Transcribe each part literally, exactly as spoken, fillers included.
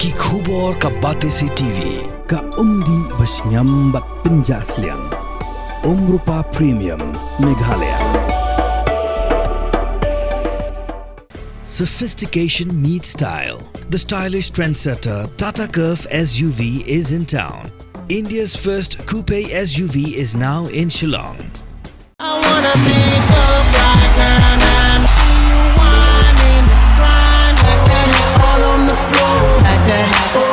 Ki khubor ka Batesi TV. Ka umdih ba shngiam bad pynjah sliang. Umrupa Premium Meghalaya. Sophistication meets style. The stylish trendsetter Tata Curvv S U V is in town. India's first coupe S U V is now in Shillong. I wanna pick up right now, now. See you whining, grinding, all on the floor, smack that. Oh.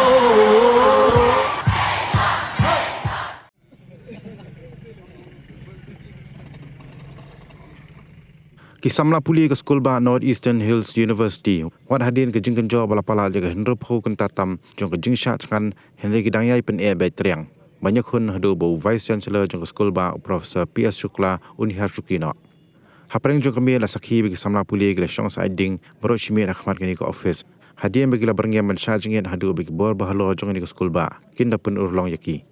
Ki samla pule ka skulbah North Eastern Hills University wat hadien ka jingkynjoh ba la palat ïa ka hynriewphew kynta tam jong ka jingshah thngan, hynrei ki dang ïai pyneh beit triang ban ïakhun haduh ba u Vice Chancellor jong ka skulbah, u Professor P S Shukla, un hiar shuki noh. Hapdeng jong ka miet la sakhi ba ki samla pule ki la shong sah ding baroh shi miet ha khmat kane ka office hadien ba ki la byrngem ban shah jingit haduh ba ki bor bahalor jong kane ka skulbah kin da pynurlong ïa ki.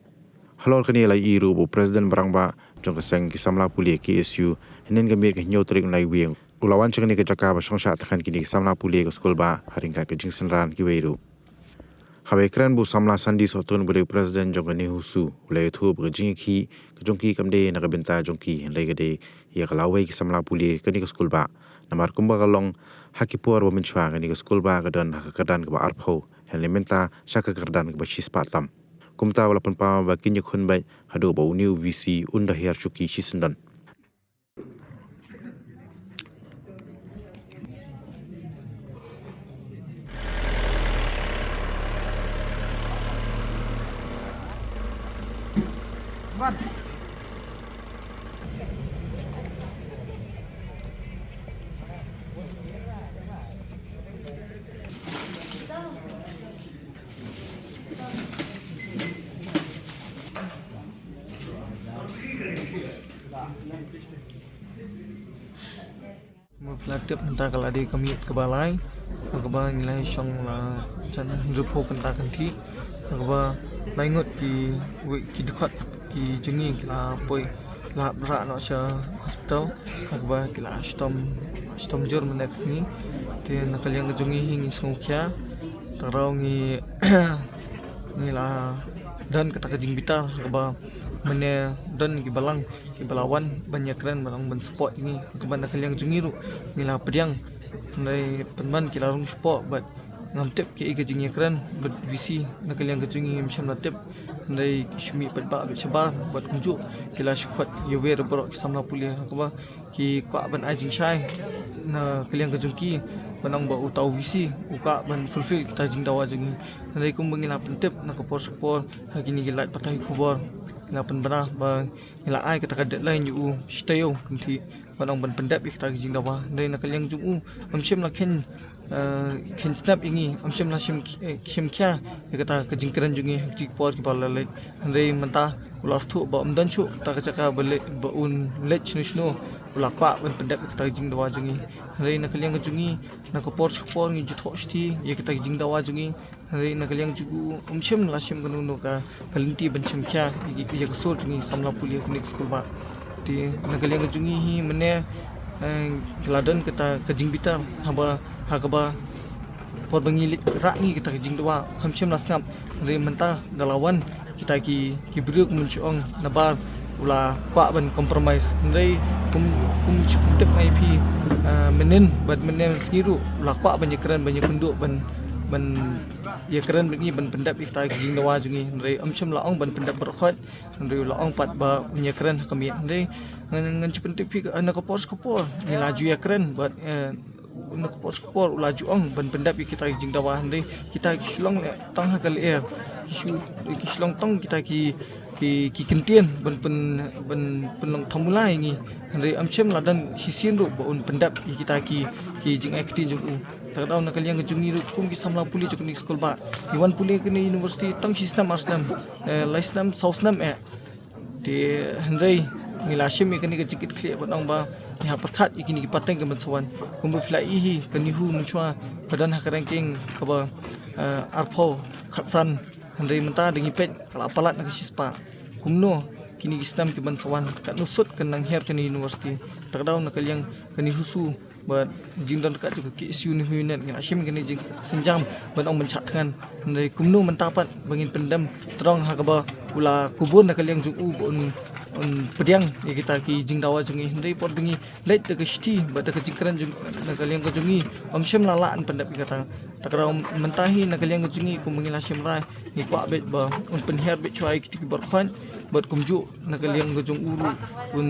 Halor kane la ïohi ruh ba u President ba rangbah jong ka seng ki samla pule K S U, hynnin ka miet ka hynñiew tarik u Naiwieng, u la wan sha kane ka jaka ba shong shah thngan kine ki samla pule ka skulbah ha ryngkat ka jingsynran kiwei ruh. Haba ïakren bad u samla Sandi Sohtun, ba dei u President jong ka NEHUSU, u la ïathuh ba ka jingïakhih ka jong ki kam dei na ka bynta jong ki, hynrei ka dei ïa ka lawei ki samla pule kane ka skulbah. Namar kumba ka long ha ki por ba mynshuwa, kane ka skulbah ka don ha ka kyrdan kaba arphew, hynrei mynta sha ka kyrdan kaba shispah tam. Kumta u la pynpaw ba kin ïakhun beit haduh ba une u V C un da hiar shuki shisyndon. Kumba phi la tip, mynta ka la dei ka miet kaba lai ha kaba ngi la shong la jan hynriewphew kynta kynthih, ha kaba lai ngut ki, ki dkhot ki jong ngi ki la poi, ki la hap rah noh sha hospital ha kaba ki la shitom, shitom jur mynne ka sngi. Te na ka liang ka jong ngi hi ngi sngewkhia, tang rau ngi ngi la don kata ka jingbitar ha kaba mynne don ki balang kiba la wan ban ïakren, ban ong ban support ïa ngi, ha kaba na ka liang jong ngi ruh ngi la pdiang, hynrei pynban ki la rung support bad ngam tip kiei ka jingïakren bad VC na ka liang ka jong ngi, ngim shym la tip, hynrei ki shu mih paidbah bad shabar bad kumjuh ki la shu khot ïa wer baroh ki samla pule, ha kaba ki kwah ban ai jingshai na ka liang ka jong ki, ban ong ba uta u VC u kwah ban fulfill kita ki jingdawa jong ngi. Hynrei kumba ngi la pyntip na ka por sha ka por ha kine ki lad pathai khubor, ngi la pynbna ba ngi la ai kata ka deadline ïa u shi taïew kynthih, ban ong ban pyndep ïa kita ki jingdawa. Hynrei na ka liang jong u, ym shym la kheiñ, eh, kheiñ snap ïa ngi, ym shym la shim, eh, shim khia ïa kata ka jingkren jong ngi ha ki por kiba la leit. Hynrei mynta u la sngewthuh ba ym don shuh kata ka jaka ba leit, ba un leit shano shano, u la kwah ban pyndep ïa kata ka jingdawa jong ngi. Hynrei na ka liang ka jong ngi, na ka por sha ka por ngi ju thoh shithi ïa kata ka jingdawa jong ngi. Hynrei na ka liang jong u, ym shym la shim kano kano ka, ka lynti ban shim khia ïa, ïa ka sur jong ngi samla pule kane ka skulbah. Te na ka liang jong ngi hi mynne, eh, ka la don kata ka jingbitar, haba, ha kaba por ba ngi leit rah ngi kata ka jingdawa, kham shym la sngap. Hynrei mynta da la wan kita ki, ki briew, kum shu ong na bar, u la kwah ban compromise. Hynrei kum, kum shu tip ngi phi, eh, mynnin bad mynne sngi ruh u la kwah ban ïakren, ban ïakynduh, ban, ban ïakren bad ngi ban pyndep ïa kita ki jingdawa jong ngi. Hynrei ym shym la ong ban pyndep baroh khoit. Hynrei u la ong pat ba un ïakren ha ka miet. Hynrei ngan, ngan shu pyntip phi, eh, na ka por sha ka por ngi la ju ïakren bad, eh, na ka por sha ka por u la ju ong ban pyndep ïa kita ki jingdawa, hynrei kita ki shu long tang ha ka lyer, ki shu, ki shu long tang kita ki, ki, ki kyntien ban pyn, ban pynlong thamula ïa ngi. Hynrei ym shym la don shisien ruh ba un pyndep ïa kita ki, ki jingai ktien jong u. Te ka daw na ka liang ka jong ngi ruh kum ki samla pule jong kane ka skulbah, ngi wan pule kane ka university tang shi snem ar snem, eh, lai snem saw snem eh. Te hynrei ngi la shim ïa kane ka jingkitkhlieh ban ong ba ngi hap pyrkhat ïa kine ki pateng kiban sa wan. Kumba phi la ïohi hi, ka NEHU mynshuwa ka don ha ka ranking kaba, eh, arphew khatsan, hynrei mynta da ngi peit ka la palat na ka shispah. Kumno kine ki snem kiban sa wan, katno sut kan nang hiar kane ka university? Te ka daw na ka liang ka NEHUSU Bad jingdon ka jong ka K S U ne hi ne ngi la shim kane ka jingsynjam ban ong ban shah thngan. Hynrei kumno mynta pat ba ngin pyndem, tang ha kaba u la kubur na ka liang jong u ba un, un pdiang ïa kita ki jingdawa jong ngi, hynrei por ba ngi leit da ka shithi bad da ka jingkren jong, na ka liang ka jong ngi, ym shym la lah ban pyndep ïa kata. Ta ka daw mynta hi na ka liang ka jong ngi kum ba ngi la shim rai, ngi kwah beit ba un pynhiar beit shuwa ïa kito ki bor khot, bad kumjuh na ka liang ka jong u ruh un,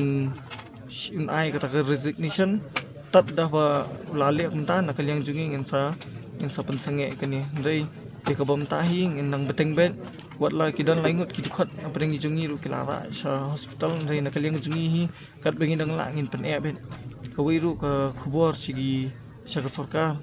un ai kata ka resignation. Tad da ba u la leh kumta, na ka liang jong ngi ngin sa, ngin sa pynsangeh ïa kane. Hynrei ïa kaba mynta hi ngin nang bteng beit, wat la ki don lai ngut ki dkhot hapdeng jong ngi ruh ki la rah sha hospital, hynrei na ka liang jong ngi hi katba ngi dang lah ngin pyneh beit. Kawei ruh ka khubor sha ki, sha ka sorkar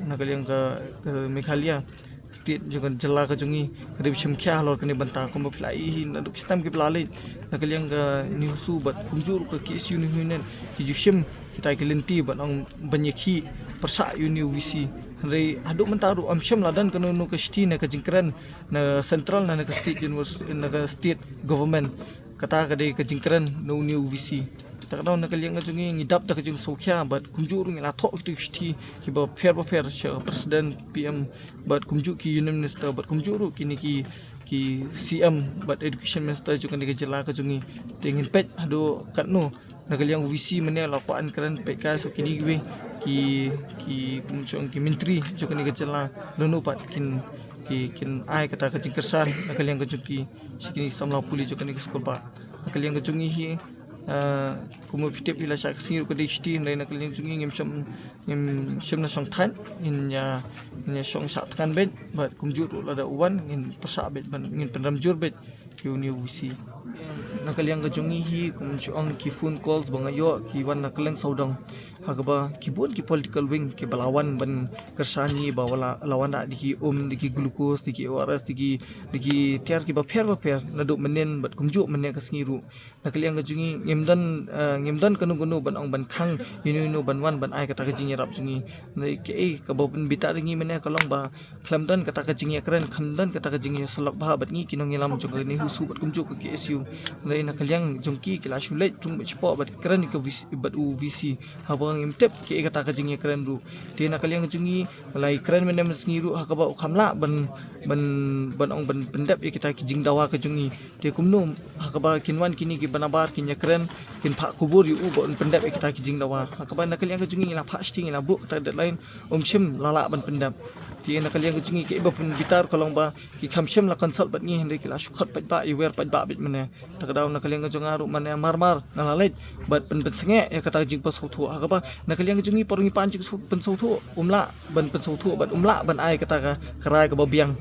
na ka liang ka, ka Meghalaya state jong ka jylla ka jong ngi, ka dei ba shim khia halor kane bynta. Kumba phi la ïohi naduh ki snem kiba la leit, na ka liang ka NEHUSU bad kumjuh ruh ka K S U ne hi ne, ki ju shim kita ki lynti ban ong ban ïakhih pyrshah ïa une u V C. Hynrei haduh mynta ruh ym shym la don kano kano ka shithi ne ka jingkren na central ne na ka state university, na ka state government. Kata ka dei ka jingkren na une u V C. Ta ka daw na ka liang ka jong ngi ngi dap da ka jingsngewkhia bad kumjuh ruh ngi la thoh kito ki shithi kiba pher bapher sha president, P M, bad kumjuh ki union minister bad kumjuh ruh kine ki, ki C M bad education minister jong kane ka jylla ka jong ngi. Te ngin peit haduh katno na ka liang u V C mynne la kwah ban kren, peit ka sha kine kiwei ki, ki, kum jong ki myntri jong kane ka jylla, lano pat kin, ki, kin ai kata ka jingkyrshan na ka liang ka jong ki sha kine ki samla pule jong kane ka skulbah. Na ka liang ka jong ngi hi, ah, kumba phi tip hi, la shah ka sngi ruh ka dei shithi, hynrei na ka liang jong ngi ngim shym, ngim shym la shong thait, ngin ïa, ngin ïa shong shah thngan beit bad kumjuh ruh lada u wan ngin pyrshah beit ban, ngin pynrem jur beit ïa une u V C. Na ka liang ka jong ngi hi, kum shu ong, ki phone calls ba nga ïoh ki wan na kylleng sawdong, ha kaba ki bun ki political wing kiba la wan ban kyrshan ïa ngi, ba la, la wan da ki um, da ki glucose, da ki O R S, da ki, da ki tiar kiba pher bapher naduh mynnin bad kumjuh mynne ka sngi ruh. Na ka liang ka jong ngi ngim don, eh, ngim don kano kano ban ong ban khang ïano ïano ban wan ban ai kata ka jingïarap jong ngi. Hynrei kaei kaba pynbitar ïa ngi mynne ka long ba khlem don kata ka jingïakren, khlem don kata ka jingïasyllok bha bad ngi ki nongïalam jong ka NEHUSU bad kumjuh ka K S U. Hynrei na ka liang jong ki, ki la shu leit rung beit shapoh bad kren ïa ka V C, bad u V C, haba ngim tip kaei kata ka jingïakren ruh. Te na ka liang jong ngi, la ïakren mynne mynsngi ruh ha kaba u kham lah ban, ban, ban ong ban pyndep ïa kita ki jingdawa ka jong ngi. Te kumno ha kaba kin wan kine kiba nabar kin ïakren, kin phah khubor ïa u ba un pyndep ïa kita ki jingdawa, ha kaba na ka liang ka jong ngi ngi la phah shithi, ngi la buh kata ka deadline, um shym la lah ban pyndep. Te na ka liang ka jong ngi kaei ba pynbitar ka long ba ki kham shym la consult bad ngi, hynrei ki la shu khot paidbah, ïawer paidbah beit mynne. Ta ka daw na ka liang ka jong nga ruh mynne mar mar nga la leit bad pyn, pynsangeh ïa kata ka jingpynsngewthuh, ha kaba na ka liang ka jong ngi por ngi pan jingpynsngewthuh, um lah ban pynsngewthuh bad um lah ban ai kata ka, ka rai kaba biang.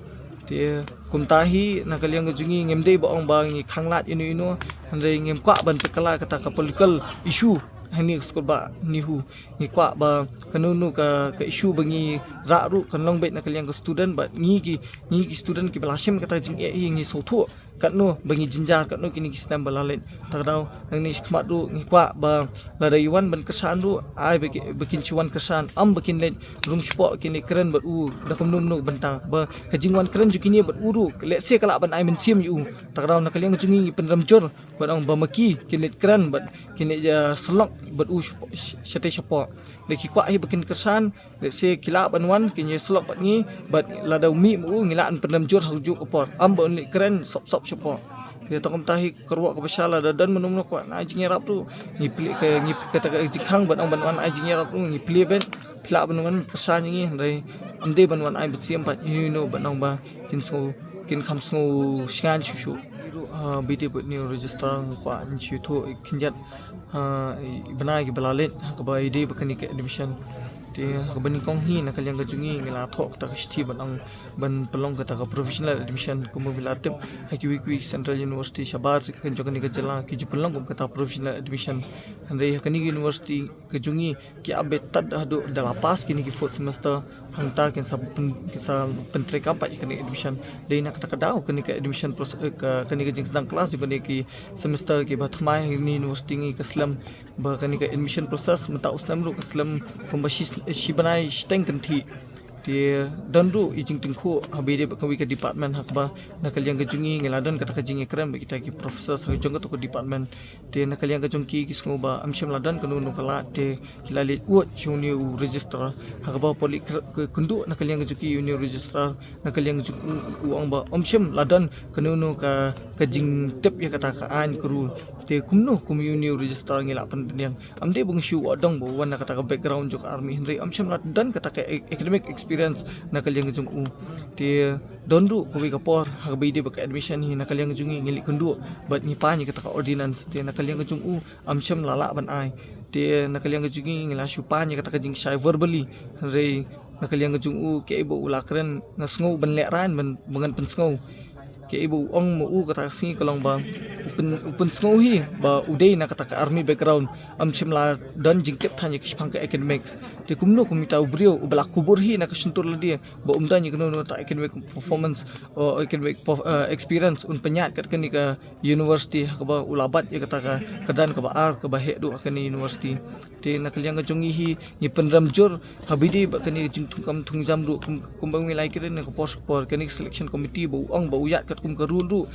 Te kumta hi na ka liang ka jong ngi ngim dei ba ong ba ngi khanglad ïano ïano, hynrei ngim kwah ban pynkylla kata ka political issue hangne ha skulbah NEHU. Ngi kwah ba kano kano ka, ka issue ba ngi rah ruh kan long beit na ka liang ka student, bad ngi ki, ngi ki student kiba la shim kata ka jingeh hi ngi sngewthuh katno ba ngi jynjar katno kine ki snem ba la leit. Ta ka daw nangne shakhmat ruh ngi kwah ba lada ïa wan ban kyrshan ruh, ai ba ki, ba kin shu wan kyrshan, ym ba kin leit rung shapoh kin leit kren bad u da kumno kumno bynta, ba ka jingwan kren jong kine bad u ruh lehse ka lah ban ai mynsiem ïa u. Ta ka daw na ka liang jong ngi ngi pynrem jur bad ong ba ma ki kin leit kren bad kin leit, eh, syllok bad u shapoh, sh-, shatei shapoh. Lada ki kwah hi ba kin kyrshan, lehse ki lah ban wan kin ïasyllok bad ngi, bad lada u mih ma u ngi lah ban pynrem jur ha kajuh ka por, ym ba un leit kren sop sop shapoh. Te tang kumta hi ka ruh kaba shai, lada don mano mano kwah ai jingïarap ruh ngi plie, ka, ngi, kata ka jingkhang ban ong ban wan ai jingïarap ruh ngi plie beit. Phi lah ban wan kyrshan ïa ngi, hynrei ym dei ban wan ai mynsiem pat ïano ïano ban ong ba kin sngew, kin kham sngew shngaiñ shuh shuh. Ruh, ah, ba ïadei bad une u registrar nga kwah ban shu ïathuh khyndiat, ah, i bnai kiba la leit ha kaba ïadei bad kane ka admission. Te ha kaba nyngkong hi na ka liang ka jong ngi ngi la thoh kata ka shithi ban ong ban pynlong kata ka provisional admission, kumba phi la tip ha kiwei kiwei central university shabar ka jong kane ka jylla ki ju pynlong kum kata provisional admission. Hynrei ha kane ka university ka jong ngi ki ap beit tad haduh da la pass kine ki fourth semester, hangta kin sa pyn, kin sa pyntreikam pat ïa kane ka admission. Dei na kata ka daw kane ka admission proce-, eh, ka, kane ka jingsdang klas jong kine ki semester kiba thymmai ha kane ka university ngi ka slem, ba kane ka admission process mynta u snem ruh ka slem kumba shi, shi bnai shiteng kynthih. Te don ruh i jingtyngkhuh haba ïadei bad kawei ka department ha kaba na ka liang ka jong ngi ngi la don kata ka jingïakren bad kita ki professor ha jong kato ka department. Te na ka liang ka jong ki ki sngew ba ym shym la don kano kano ka lad te ki la leit ud sha une u registrar. Ha kaba poi leit kynduh na ka liang ka jong ki une u registrar, na ka liang ka jong u, u ong ba ym shym la don kano kano ka, ka jingtip ïa kata ka aiñ ka rule. Te kumno kum une u registrar ngi lah ban pdiang. Ym dei ba ngi shu wad dong ba u wan na kata ka background jong ka army, hynrei ym shym la don kata ka academic experience na ka liang ka jong u. Te don ruh kawei ka por ha kaba ïadei bad ka admission hi na ka liang ka jong ngi ngi leit kynduh bad ngi pan ïa kata ka ordinance. Te na ka liang ka jong u ym shym la lah ban ai. Te na ka liang ka jong ngi ngi la shu pan ïa kata ka jingshai verbally, hynrei na ka liang ka jong u kaei ba u la kren nga sngew ban lehraiñ ban, ba ngan pynsngew. Kaei ba u ong ma u kata ka sngi ka long ba u pyn, u pynsngew hi ba u dei na kata ka army background, ym shym la don jingtip than ïa ka shaphang ka academics. Te kumno kum ita u briew uba la kubur hi na ka shyntur lade ba um don ïa kano kano kata academic performance o academic perf-, eh, experience un pynïaid kat kane ka university ha kaba u la bat ïa kata ka, ka kyrdan kaba ar kaba heh duh ha kane university. Te na ka liang ka jong ngi hi ngi pynrem jur haba ïadei bad kane ka jingthungkam thungjam ruh kum, kumba ngi la ïakren na ka por sha ka por, kane ka selection committee ba u ong ba u ïaid katkum ka rule ruh.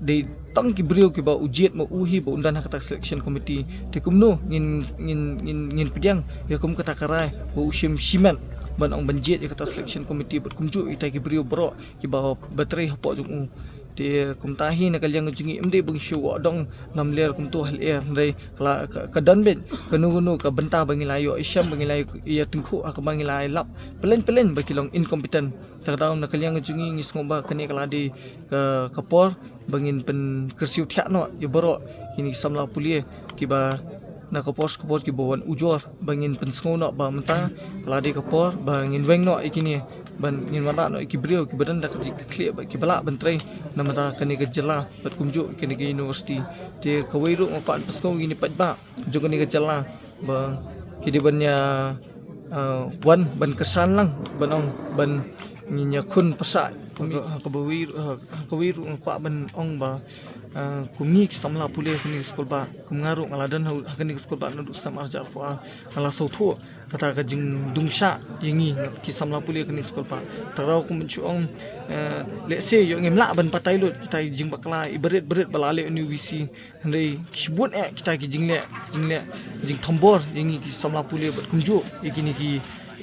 Dei tang ki briew kiba u jied ma u hi ba un don ha kata ka selection committee. Te kumno ngin, ngin, ngin, ngin pdiang ïa kum kata ka rai ba u shim shimet ban ong ban jied ïa kata selection committee bad kumjuh ita ki briew baroh kiba, ba trei hapoh jong u. Te kumta hi na ka liang jong ngi ym dei ba ngi shu wad dong lamler kumto ha lyer, hynrei ka la, ka, ka don beit kano kano ka bynta ba ngi la ïoh ïashem ba ngi la ïa tyngkhuh ha kaba ngi la ïalap pyllein pyllein ba ki long incompetent. Te ka daw na ka liang jong ngi ngi sngew ba kane ka la dei ka, ka por ba ngin pynkyrsiew thiah noh ïa baroh kine ki samla pule kiba na ka por sha ka por kiba wan ujor ba ngin pynsngew noh ba mynta ka la dei ka por ba ngin weng noh ïa kine, ban ngin wanrah noh ïa ki briew kiba don da ka jingkitkhlieh bad kiba lah ban trei na mynta kane ka jylla bad kumjuh kane ka university. Te kawei ruh nga kwah pynsngew ïa kine paidbah jong kane ka jylla ba ki dei ban ïa, ah, wan ban kyrshan lang ban ong ban ngin ïakhun pyrshah. Kum ha kaba wei, ha kawei ruh nga kwah ban ong ba, ah, kum ngi ki samla pule kane ka skulbah, kum nga ruh nga la don ha, ha kane ka skulbah naduh snem arhajar arphew ar, nga la sngewthuh kata ka jingdungshah ïa ngi ki samla pule kane ka skulbah. Te ka daw kum ban shu ong, eh, lehse ïoh ngim lah ban batai lut kita ki jingbakla iba rit ba rit ba la leh une u VC. Hynrei shibun eh kita ki jingleh, jingleh, jingthombor ïa ngi ki samla pule bad kumjuh ïa kine ki,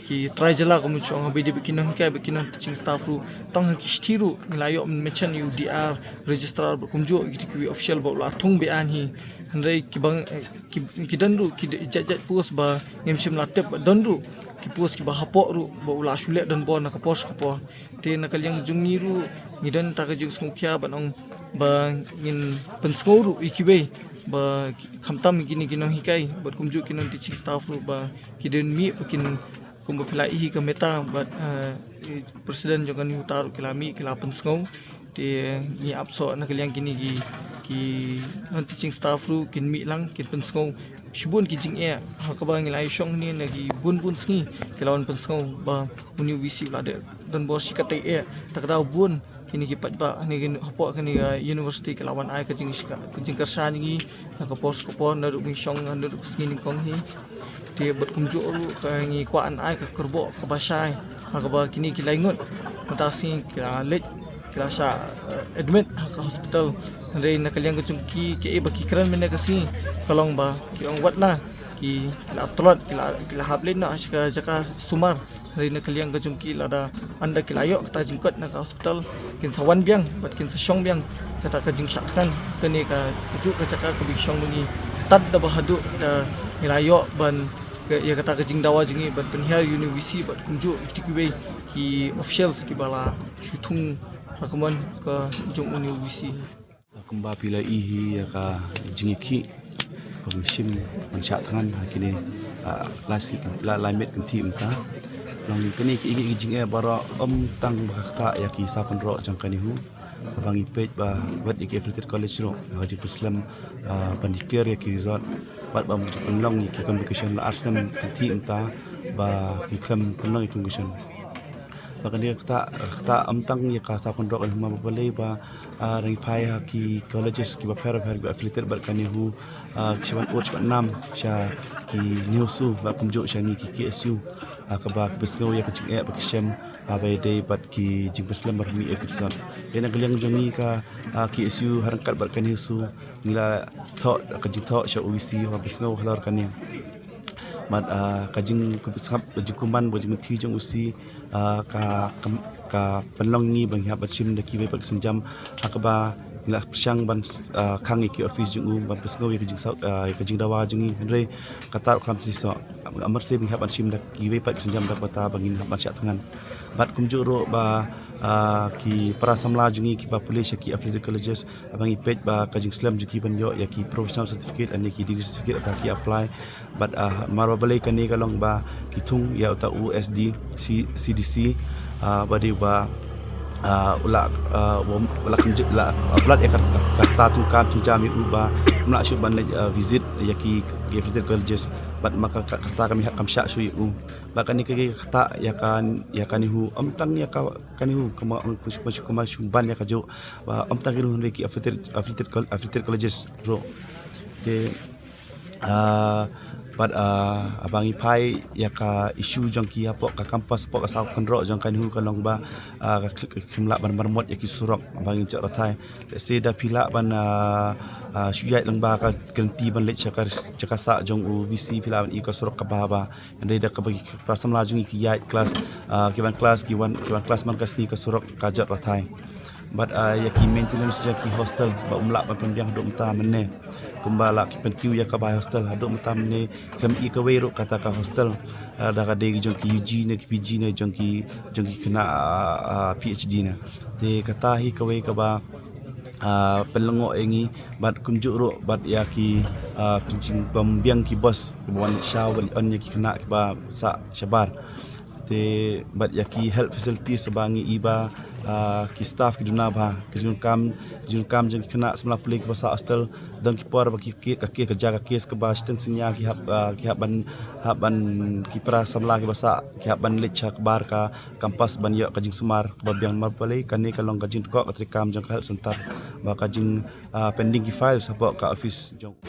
ki trai jylla kum ban shu ong haba ïadei bad ki nonghikai bad ki non teaching staff ruh. Tang ha ki shithi ruh ngi la ïoh mention ïa u DR, registrar bad kumjuh ïa kito kiwei official ba u la thung beaiñ hi. Hynrei kiba, eh, ki, ki don ruh ki jait jait post ba ngim shym la tip, ba don ruh ki post kiba hapoh ruh ba u la shu leh donbor na ka por sha ka por. Te na ka liang jong ngi ruh ngi don ta ka jingsngewkhia ban ong ba ngin pynsngew ruh ïa kiwei ba khamtam ïa kine ki nonghikai bad kumjuh ki non teaching staff ruh ba ki don mih ba kin, kumba phi la ïohi ka Meta bad, eh, president jong ka NEHUTA ruh ki la mih ki la pynsngew. Te ngi ap soh na ka liang kine ki, ki non teaching staff ruh kin mih lang kin pynsngew. Shibun ki jingeh ha kaba ngi la ïashong hangne na ki bun bun sngi ki la wan pynsngew ba une u VC u la dei donbor shikatai eh. Te ka daw bun kine ki paidbah hangne hapoh kane ka university ki la wan ai ka jingshika, ka jingkyrshan ïa ngi na ka por sha ka por naduh ba ngi shong naduh ka sngi nyngkong hi. Te bad kumjuh ruh ka ngi kwah ban ai ka kyrboh kaba shai ha kaba kine ki lai ngut mynta ka sngi ki la leit ki la shah, eh, admit ha ka hospital. Hynrei na ka liang ka jong ki, kiei ba ki kren mynne ka sngi ka long ba ki ong wat la ki, ki la tlot, ki la, ki la hap leit noh sha ka jaka sumar. Hynrei na ka liang ka jong ki lada ynda ki la ïoh kata jingkoit na ka hospital kin sa wan biang bad kin sa shong biang. Kata ka jingshah thngan kane ka, kajuh ka jaka kaba ngi shong ba ngi tad da ba haduh ka ngi la ïoh ban ka, ïa kata ka jingdawa jong ngi ban pynhiar une u VC bad kumjuh ïa kito kiwei ki officials kiba la shu thung ha ka mon ka jong une u VC. Kumba phi la ïohi ïa ka jingïakhih ba ngi shim ban shah thngan ha kine, ah, la shi, la, la miet kynthih mynta. Long kane ki, ki, ki jingeh baroh ym tang ba ka ktah ïa ki saw pynroh jong ka NEHU. Ba ngi peit ba wat ïa ki affiliated college ruh ha ka jingpynslem, ah, ban declare ïa ki result. Wat ba pynlong ïa ki convocation la ar snem kynthih mynta ba ki khlem pynlong ïa ki convocation. Ba kane ka ktah, ktah ym tang ïa ka saw pynroh ka NEHU, ba balei ba, ah, ngi phai ha ki colleges kiba pher pher kiba affiliated bad ka NEHU, ah, ki shu wan ud shu wan nam sha ki NEHUSU bad kumjuh sha ngi ki KSU, ah, kaba, kaba sngew ïa ka jingeh ba ki shem Haba ïadei bad ki jingpynslem bad mih ïa ki resort. Ïa na ka liang jong ngi ka, ah, K S U ha ryngkat bad ka NEHUSU ngi la thoh ka jingthoh sha U V C ban pynsngew halor kane. Bad, ah, ka jingkup sngap, ka jingkuman, ka jingmynti jong U C, ah, ka, ka, ka pynlong ngi ba ngi hap ban shim da kiwei pat ki sienjam ha kaba ngi la pyrshang ban, ah, khang ïa ki office jong u ban pynsngew ïa ka jingsaw, ah, ïa ka jingdawa jong ngi, hynrei kata ruh kam shisha. Amar se ba ngi hap ban shim da kiwei pat ki sienjam da kata ba ngin hap ban shah thngan. Bad kumjuh ruh ba, ah, ki para samla jong ngi kiba pule sha ki affiliated colleges, ba ngi peit ba ka jingslem jong ki ban ïoh ïa ki professional certificate lane ki degree certificate ba ki apply. Bad, ah, mar ba balei kane ka long ba ki thung ïa uta u S D C, C D C, ah, ba dei ba, ah, u la, ah, u la kumjuh, la, ah, pynlait ïa ka, ka rta thungkam thungjam ïa u ba um lah shuh ban leit, ah, visit ïa ki, ki affiliated colleges. Bad ma ka, ka, ka rta ka mih hap kam shah shuh ïa u. Bad kane ka, ka ktah ïa ka, ïa ka NEHU, ym tang ïa ka, ka NEHU, kumba ong, kumba shu, kumba shu ban ïa kajuh, ba ym tang ki NEHU hynrei ki affiliated, affiliated col-, affiliated colleges ruh. Te, ah, bad, ah, haba ngi phai ïa ka issue jong ki hapoh ka campus, hapoh ka saw kynroh jong ka NEHU ka long ba, ah, ka, ka, kim lah ban marmot ïa ki surok, haba ngi jot rthai. Let's say da phi lah ban, ah, ah, shu ïaid lyngba ka lynti ban leit sha ka, sha ka sah jong u V C, phi lah ban ïoh ka surok kaba haba. Hynrei da kaba ki para samla jong ngi ki ïaid klas, ah, ki wan klas, ki wan, ki wan klas man ka sngi ka surok ka jot rthai. Bad, ah, ïa ki maintenance jong ki hostel ba um lah ban pynbiang haduh mynta mynne. Kumba lah ki pynkiew ïa ka bai hostel haduh mynta mynne, khlem ïa kawei ruh kata ka hostel, ah, da ka dei jong ki U G ne ki P G ne jong ki, jong ki khynnah, ah, ah, P H D ne. Te kata hi kawei kaba, ah, pynlyngngoh ïa ngi, bad kumjuh ruh bad ïa ki, ah, pynjing pynbiang ki bus kiba wan shaw ban ïoh ïa ki khynnah kiba sah shabar. Te bad ïa ki health facilities ba ngi i ba, ah, ki staff ki duna bha, ki jingkam, jingkam jong ki khynnah samla pule kiba sah hostel, don ki por ba ki, ki, ka, ki, ka jaka case kaba shiteng synñia ki hap, ah, ki hap ban, hap ban ki para samla kiba sah, ki hap ban leit sha kbar ka campus ban ïoh ka jingsumar kaba biang. Mar balei kane ka long ka jingthoh ka treikam jong ka health center ba ka jing, ah, pending ki files hapoh ka office jong